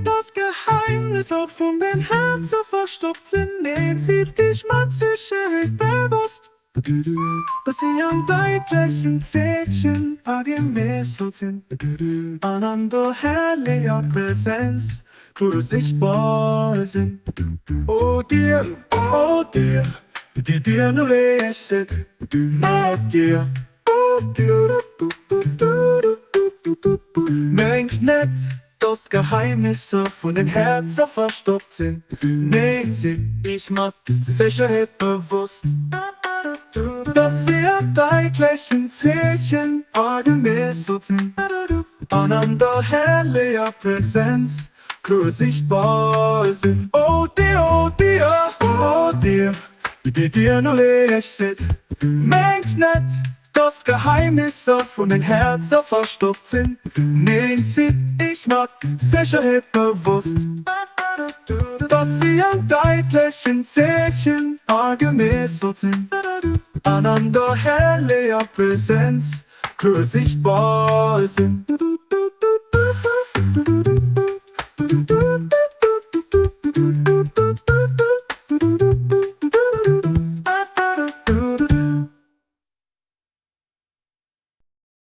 Das Geheimnisser vun den Häerzer verstoppt sinn. Nee, sidd iech mat Sécherheet bewosst, dass si am däitlechen Zeechen agemeesselt sinn an an der helleger Präsenz kloer sichtbar sinn. O Dir, o Dir, déi Dir no Iech sidd, mat Dir. Mengt net, dass d'Geheimnisser vun den Häerzer verstoppt sinn, nee, sidd iech mat Sécherheet bewosst, dass si an däitlechen Zeechen agemeesselt sinn an an der helleger Präsenz kloer sichtbar sinn. O Dir, o Dir, o Dir, déi Dir no Iech sidd, mengt net, dass d'Geheimnisser vun den Häerzer verstoppt sinn, nee, sidd Iech mat Sécherheet bewosst, dass si an däitlechen Zeechen agemeesselt sinn an an der helleger Präsenz kloer sichtbar sinn.